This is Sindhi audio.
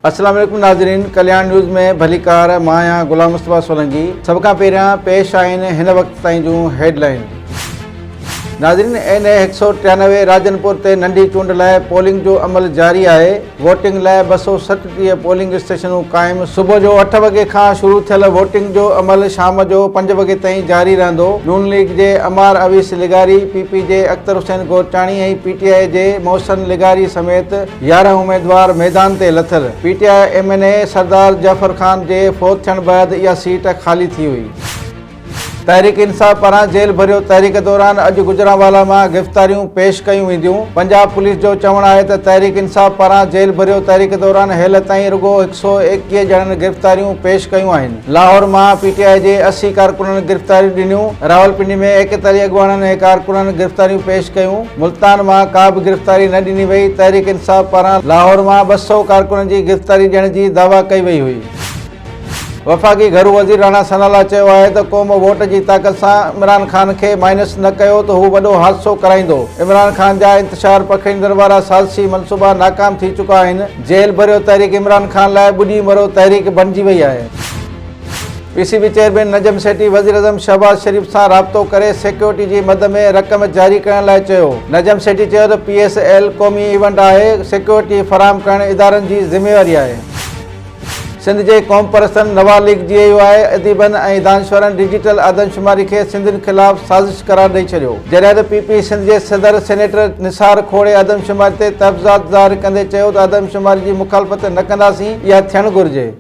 السلام عليڪم ناظرين ڪلياڻ نيوز ۾ ڀليڪار مان آهيان غلام مصطفيٰ سولنگي سڀ کان پهريان پيش آهن هن وقت تائين جون هيڊ لائنز. ناظرين اين اي 193 راجنپور تي ننڍي چونڊ لاء پولنگ جو عمل جاري آهي، ووٽنگ لاء 237 پولنگ اسٽيشنون قائم، صبح جو اٺ وڳي کان شروع ٿيل ووٽنگ جو عمل شام جو پنج وڳي تائين جاري رهندو، نون ليگ جي عمار اويس لغاري، پي پي جي اختر حسين گورچاڻي ۽ پي ٽي آء جي محسن لغاري سميت 11 اميدوار ميدان تي لٿل، P T I M N A Sardar Jafar Khan جي فوت ٿيڻ بعد اها سيٽ خالي ٿي هئي. تحريڪ انصاف پاران جيل ڀريو تحريڪ دوران اڄ گجرانوالا مان گرفتاريون پيش ڪيون وينديون، پنجاب پوليس جو چوڻ آهي ته تحريڪ انصاف پاران جيل ڀريو تحريڪ دوران هيل تائين رڳو 121 ڄڻن گرفتاريون پيش ڪيون آهن، لاهور مان پي ٽي آء جي 80 ڪارڪنن گرفتاريون ڏنيون، راولپنڊي ۾ 41 اڳواڻن ۽ ڪارڪنن گرفتاريون پيش ڪيون، ملتان مان ڪا به گرفتاري نه ڏني وئي، تحريڪ انصاف پاران لاهور مان 200 ڪارڪنن جي گرفتاري ڏيڻ جي دعويٰ ڪئي وئي هئي. وفاقي گهرو وزير راڻا ثناء الله چيو آهي ته قوم ووٽ جي طاقت سان عمران خان کي مائنس نه ڪيو ته هو وڏو حادثو ڪرائيندو، عمران خان جا انتشار پکيڙيندڙ وارا سازشي منصوبا ناڪام ٿي چڪا آهن، جيل ڀريو تحريڪ عمران خان لاء ٻڏي مرو تحريڪ بڻجي وئي آهي. P C B chairman Najam Sethi وزيراعظم شهباز شريف سان رابطو ڪري سيڪيورٽي جي مد ۾ رقم جاري ڪرڻ لاء چيو. نجم سيٺي چيو ته پي ايس ايل قومي ايونٽ آهي، سيڪيورٽي فراهم ڪرڻ ادارن جي ذميواري آهي. سنڌ جي قومپرستن، نواز ليگ، جي يو آء، اديبن ۽ دانشورن ڊجيٽل آدمشماري کي سنڌين خلاف سازش قرار ڏئي ڇڏيو. جڏهن ته پي پي سنڌ جي صدر سينيٽر نثار کوڙي آدمشماري تي تحفظات ظاهر ڪندي چيو ته آدمشماري جي مخالفت نه ڪنداسين، اها ٿيڻ گهرجي.